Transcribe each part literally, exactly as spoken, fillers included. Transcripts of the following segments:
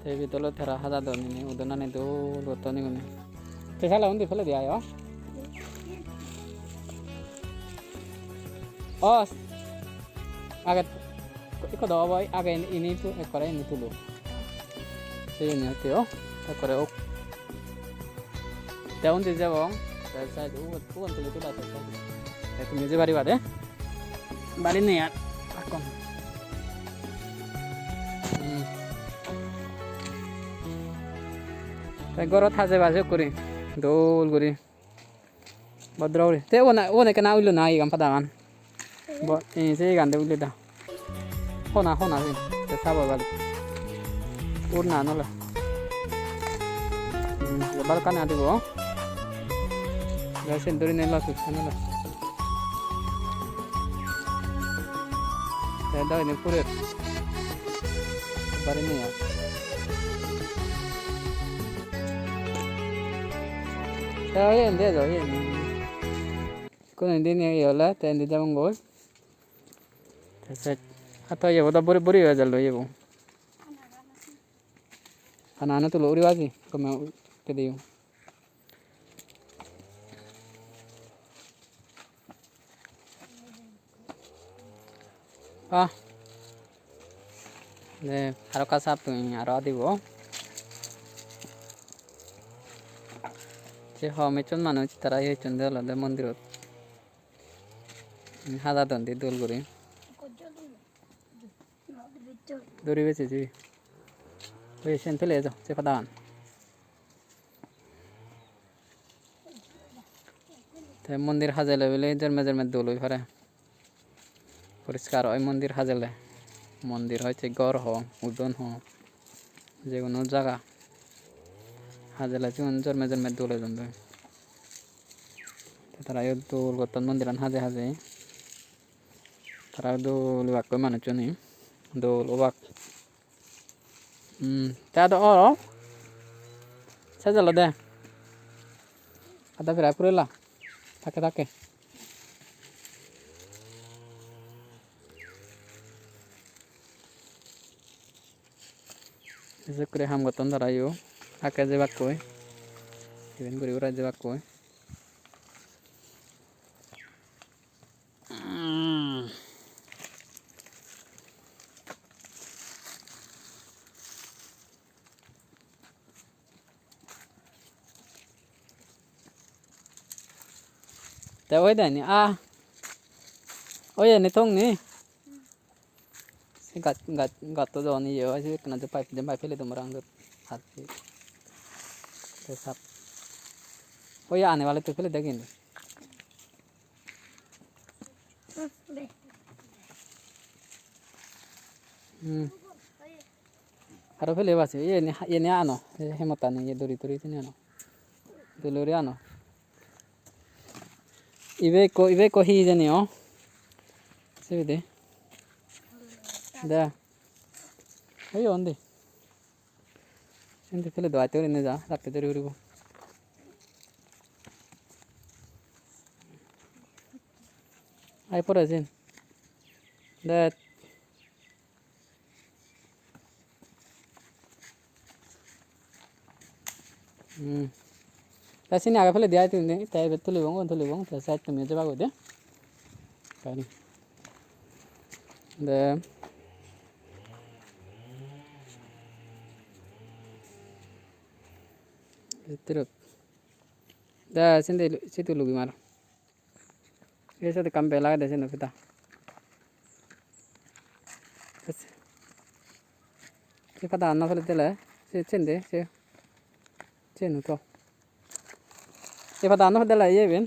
Te ibet olode tara hajadon hini, udonani dol gotton igune. Te sale undi peledi ayo. O, age ikko do obo, age ini tu-, ekkore ini tulo. Siyeni hotte o, ekkore ok. Te undi jebong, te side u-, ugun tuli tuli age. Te tumi jei pariba de. Bari nei ar, pakkon. Hmm. Te gorot haje baje guri, dol guri. Bodro guri. Te ubon, ubon ekkena ullon na iyegan padagan. Bo-, eh, se iyegan de ulle da. Hona, hona se. Te sabo bali. Ur na nole. Hmm, balokkani adibo. Te sen duri nelo tu, nelo. Te do ini purer. Bari nei ar. Te oye indi ejo, oye indi. Ikkunu indi ni ye ole, te indi jebong goi. Te se, hato yebo do buri, buri oi jalo yebo. Pana ano tulo uri baji, gome u-, pediyo. Ah. De, aro ekka sap tumi aro dibo. Se hom ecchon manuj tara ecchon de olode mondirot. Hajadon de dol guri. Duri bejei jibe. Oi, siyen pele ejo, se padagan. Te mondir hajele bile jorme jorme dol oi pare. Poriskar oi mondir hajele. Mondir hoiche ghor ho, udon ho, je hono jaga. Hajele sigun jorme jorme dol oi jandoi. Te tara iyot dol gotton mondiran hajei hajei. Tara dol obakkoi manuchchune. Dol obak. Hmm, te ado oro. Sej olode. Ado pura purela. Take take. Ejek guri ham gotton tara yo. Take jebakkoi. Iben guri guri jebakkoi. Te oi deni, ah. Oi, eni thong ni? Se gaj, gaj, gatto jon iye oi, se ekkena jempai, jempai pele dun parapang dot. Ar hi. Te sap. Oi, ani bale tui pele degi indi. Hmm. Aro pele basi, iye ni, iye ni ano, he, he mottani, iye duri turi sini ano. Duri ano. Ibe ekko, ibe ekko hi hijeni o? Sibe de. De. Oye undi. Sindi pele do atte guri neja, ratte deri guribo. Ai pore sin. De. Hmm. Te sini age pele di ai tumi, te ibet tulibong, ubon tulibong, te side tumi jeba goi de. Tani. De. Tirot. De, sindi, sidu lugi mar. Ei siyot ekkan bel agede siyen peda. Se pada no pele dele, se, siyen de, se, siyen to. Ei pada no pele dele, iye iben.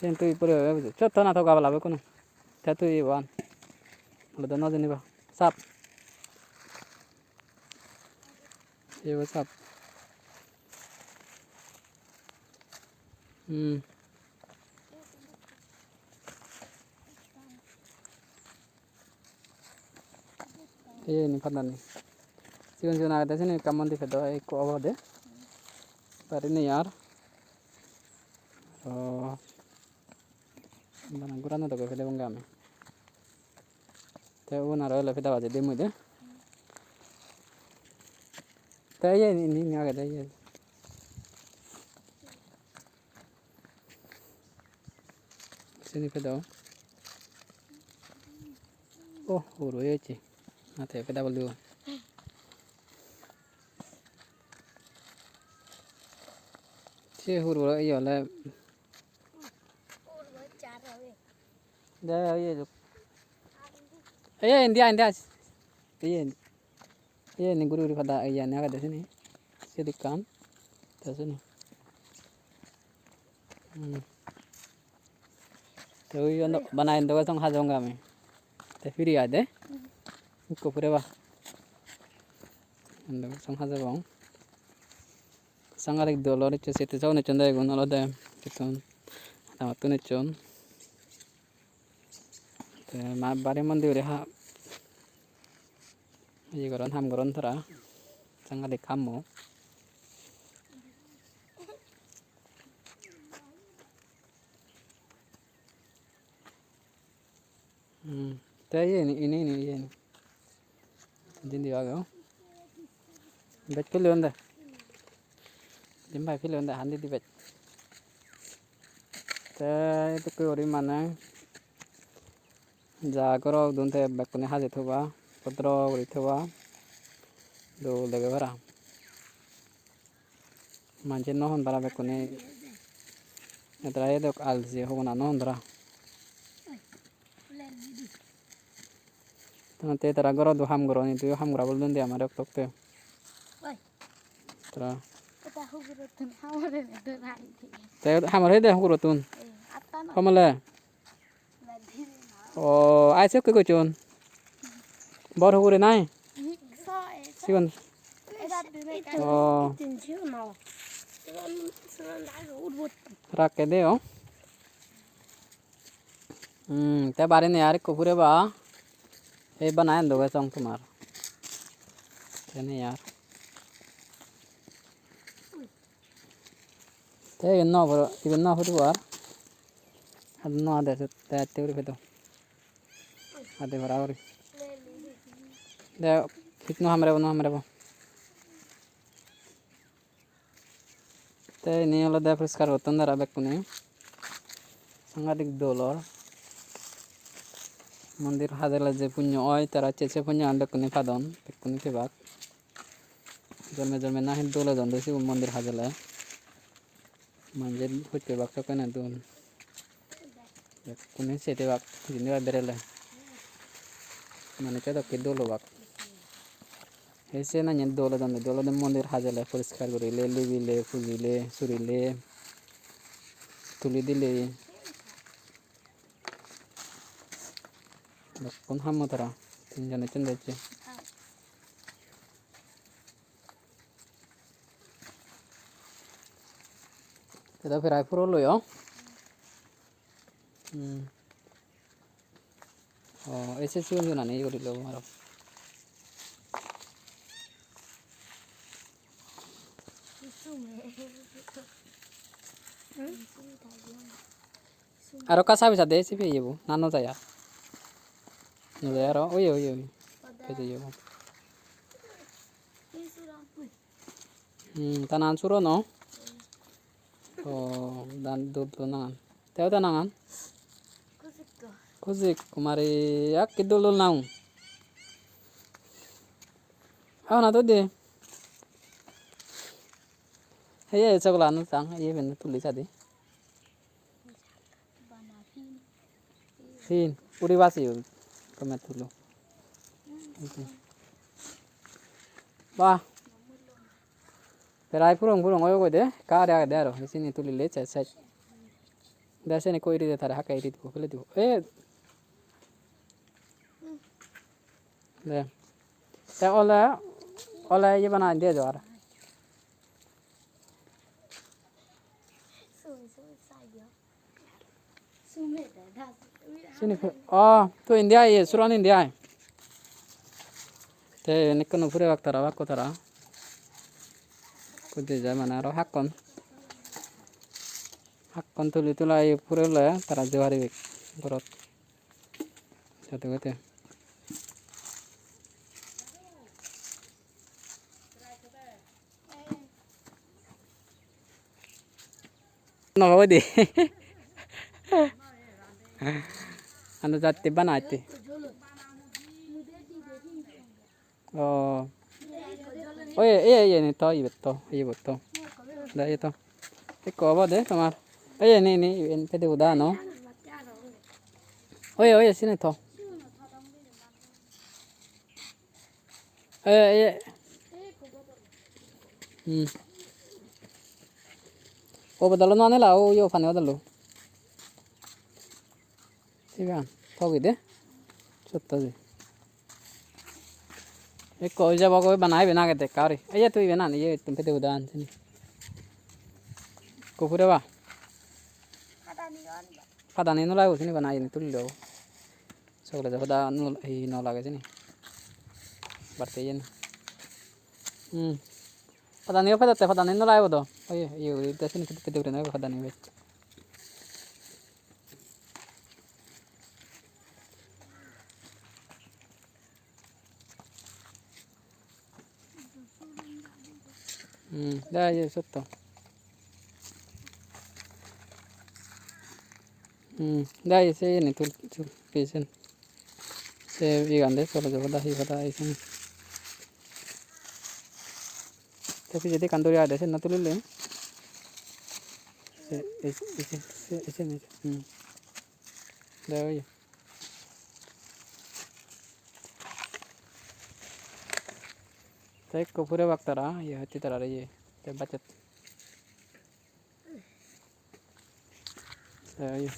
Siyen tui pore, siyot to na to gabala be kono. Te tui iban. Olode no janiba. Sap. Ebo sap. Hmm. Iyeni padani. Sigon sigon agede sini ekka mondi pedo, ekko obode. Bari nei ar. Aro bana gorano doge pele bonge ami. Te ubon aro ele peda bajei dim mui de. Te iye indi, indi agede iye. Sini peda. Oh, huro oye ecche. Ate peda bol dibo. Se huro iye ole. De, iye juk. Iye, indi ai, indi ai. Iye, iye, indi guri guri pada, iye, indi agede sini. Siyot ekkan. Te sini. Hmm. Te ui ondo bana indo song hajong ami. Te piri ai de. Ikko pure ba. Indo song hajong. Sangadik dol or ecche, sette sogun ecchon de, igun olode ecchon, adamottun ecchon. Te ma bari mondi guri ha, iye goron, ham goron tara, sangadik hammo. Hmm. Te iye ni, ini, ini, iye ni. Indi indi age, oh. Bej peleyon de. Jempai peleyon de, handi di bej. Te edokke guri mane ja goro udon te bekkune hajei thoba, podro guri thoba. Dol dege para. Manje no hon tara bekkune. Tara edok alje hogona no hon tara. Tara te tara goro do ham goron, idu ham gora bolon de amare okto okto. Tara. Te hamar hede hugurotun. Homole. O, ai se ki gochchon? Bor hugure nai? Sigon. O. Rakke de o. Hmm, te barini ar ekko pure ba. Ei bana endoge song tomar. Te nei ar. Te iben no puro, iben no puro ar. Ar no ade te atte guri pedo. Ade para guri. De, hit no hamrebo, no hamrebo. Te ini olode poriskar gotton tara bekkune. Sangadik dol or. Mondir hajele je punyo oi, tara se, se punyoan bekkune padon, bekkune pebak. Jorme jorme nahi dol odon de sigun mondir hajele. Manje hojpebak sokkene dol. Bekkune se tebak, jindi pai berele. Manuccho dokke dol obak. Ei se nanye dol odon de, dol odon mondir hajele, poriskar gurile, libile, pujile, surile, tuli dile. Bekkun hammo tara, tinjon ecchon de ecche. Edo perai puro loi o. Hmm. O, ese sigon sigon ani guri loi aro. Aro ka sabi sade sibe yebo, na no jai ar. No jai aro, oye, oye, oye. Peje yebo. Hmm, ta nangan Suron o? O, dan dol dol nangan. Te o ta nangan? Kujik Kumari, ak ki dol dol nang. Aw na to de. Heye, chogla no tang, iye ben tuli sadi. Hin, uri basi uri, tome tulo. Bah, perai purong purong oyo goi de, ka age age de aro, sini tulile, chai, chai. De sini koi iri de tare, hakke iri dibo, pele dibo. Eh. De. Te ole, ole iye banai de do ar. Sini phu-, oh, to indi ai, ye, Suron indi ai. Te iyen ekkono puribak tara, bakko tara. Kudi jai mane aro hakkon. Hakkon tuli tulai purele tara jei paribak gorot. Jate gote. No hobo de. Ando jatte banatte. Oh. Oye, oye, oye, ni to, ibe to, ibe to. Da, ibe to. Ekko obo de tomar. Oye, ni, ni, iben pede uda no. Oye, oye, sini to. Oye, oye. Hmm. O bodolo no anela, o yo pani bodolo. Sigan, togi de. Sotto de. Ekko oi jabo goi bana iben agede ekka guri. Ei je tui iben an, iye tun pede uda an sini. Ekko pure ba. Padani no lagibo sini bana iyeni tuli lobo. Sogole je hoda no, hi no lage sini. Barte iyen. Hmm. Padani o pedotte, padani no lagibo do. Oye, iye guri de sini pede pede guri no padani bej. Hmm, da ye sotto. Hmm, da ye se ni tul tul pesen. Se igan de solo jogo da hi hoda isen. Te pijedi ekkan duri agede, sen no tulile. Se, ese, ese, se, ese, ese. Hmm. Dega oye. Te ekko pure bak tara, ye hotte tarare ye. Te bacchot. Te oye.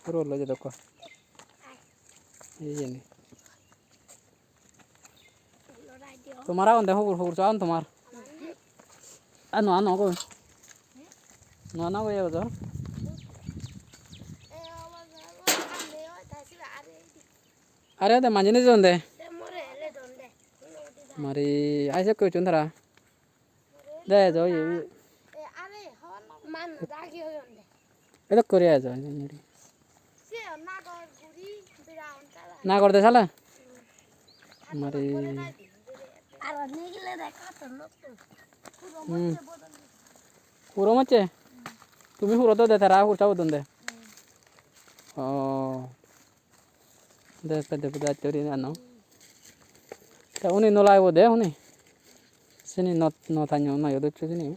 Puro loi jadokko. Iyeni. Tomar agon de hubur, hubur agon tomar. Ano, ano goi. No, ano goi ejo. Are de manjini jonde. Mari, ai se kochun tara. De, jo, ye, ye. Edok kori ajo, nyuri. Nagor de sala? Mari. Hmm. Huro mocche? Tumi huro do de tara hur sabo don de. Oh. De, de, de, de, de, de, ano. Te uni no lagibo de, uni. Sini no, no tanyo, no yo doccho sini.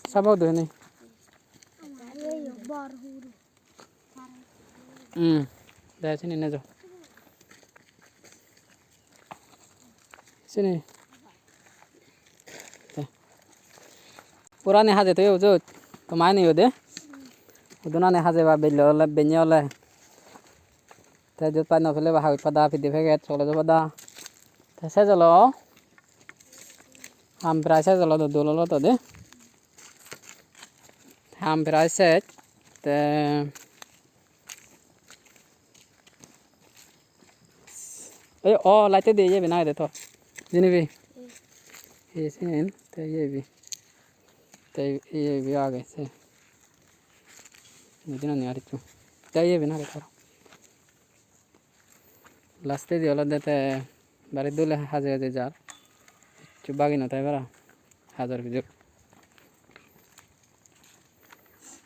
Sabo de ni. Hmm. De, sini nejo. Sini. Te. Purani haje toye ujut. Tomai niyo de. Udunani haje ba bello ole, benye ole. Te jot pai no pele ba hagoj pada, pide peget, soglejo pada. Te sejolo. Ham prai sejolo do dol olo to de. Ham prai sej. Te Ei, o, light-e de iye iben agede to. Jinibi. Ei siyen, te iye ibe. Te iye ibe age se. Mujunani ar hissu. Te iye iben age to. Last-e di olode te bari dole haje haje jar. Hissu bagi no tai para. Hajar bidire.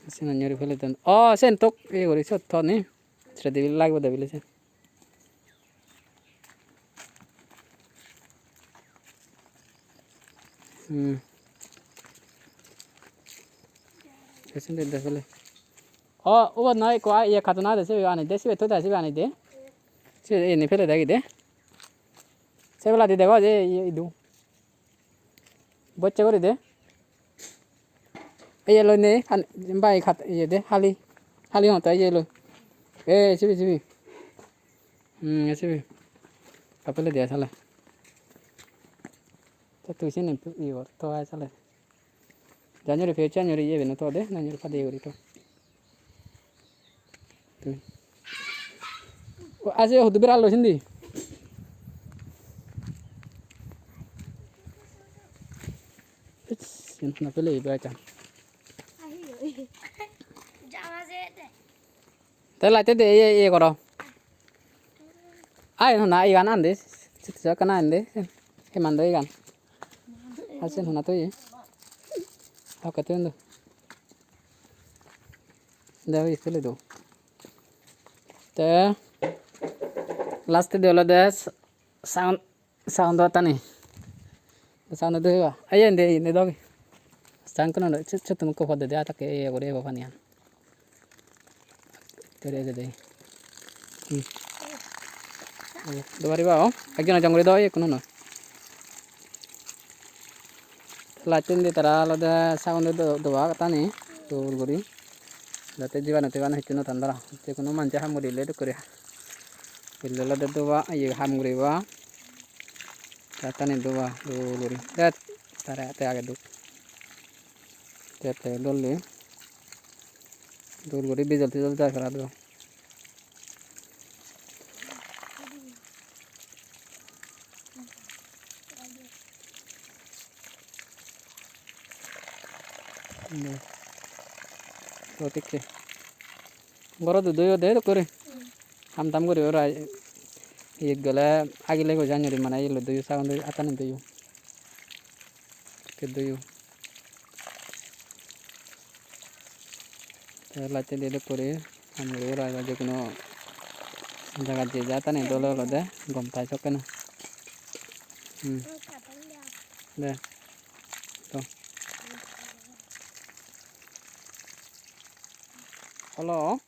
Siyen nyori pele don. O, siyen tok iye guri siyot to ni. Sere dibe lagibo de bile siyen. Hmm. Te sindi de pele. O, ubot noi ekko, a, iye, carton agede, sibe ani de, sibe thoi de, sibe ani de. Sibe eni pele de gide. Se oboladi dego je, iye, idu. Bocche guri de. Iye loi nei, han-, bai khat, iye de, hali. Hali hoto iye loi. E, sibe, sibe. Hmm, sibe. Apple dia sale. Te tui sini iye gor, to ai sale. January, February, January iye beno to de, January pade guri to. Tui. O, aje hudu beral lo sindi. Its, yan na pele iba ta. Te light-e de, iye, iye goro. Ai, no, na, iyan ande. Siti so kana ande. He mando igan. Asen hona toye. Hokke toyon do. De oi tuli do. Te last de olode sound, sound tani. Sound do heba. Ayen de, inde dogi. Sound kono do, chut, chut, tumi ko podde de atake, e, guri ebo paniyan. Tere ede de. Hmm. Ayo, do pariba o. Ekjon ekjon guri do, e, kono no. Lattun di tara olode sagune do-, doba tani dol guri. Jate jibanu tibanu hissu no tan tara. Je kono manje ham guri le duk guri. Pille olode doba, iye ham guriba. Tara tani doba dol guri. Det tara te age duk. Te te dol le. Dol guri bijol tijol jai para do. Indi. Sot ikke. Goro dudo yo de dokkore. Ham tam guri orai. Iyot gele agile goi jani mane iyot doyo sagon doyo atani doyo. Ke doyo. Te latte de dokkore. Ham guri orai ba je kono jagat je ja tani dole olode gom tai sokkene. Hmm. De. To. Holo.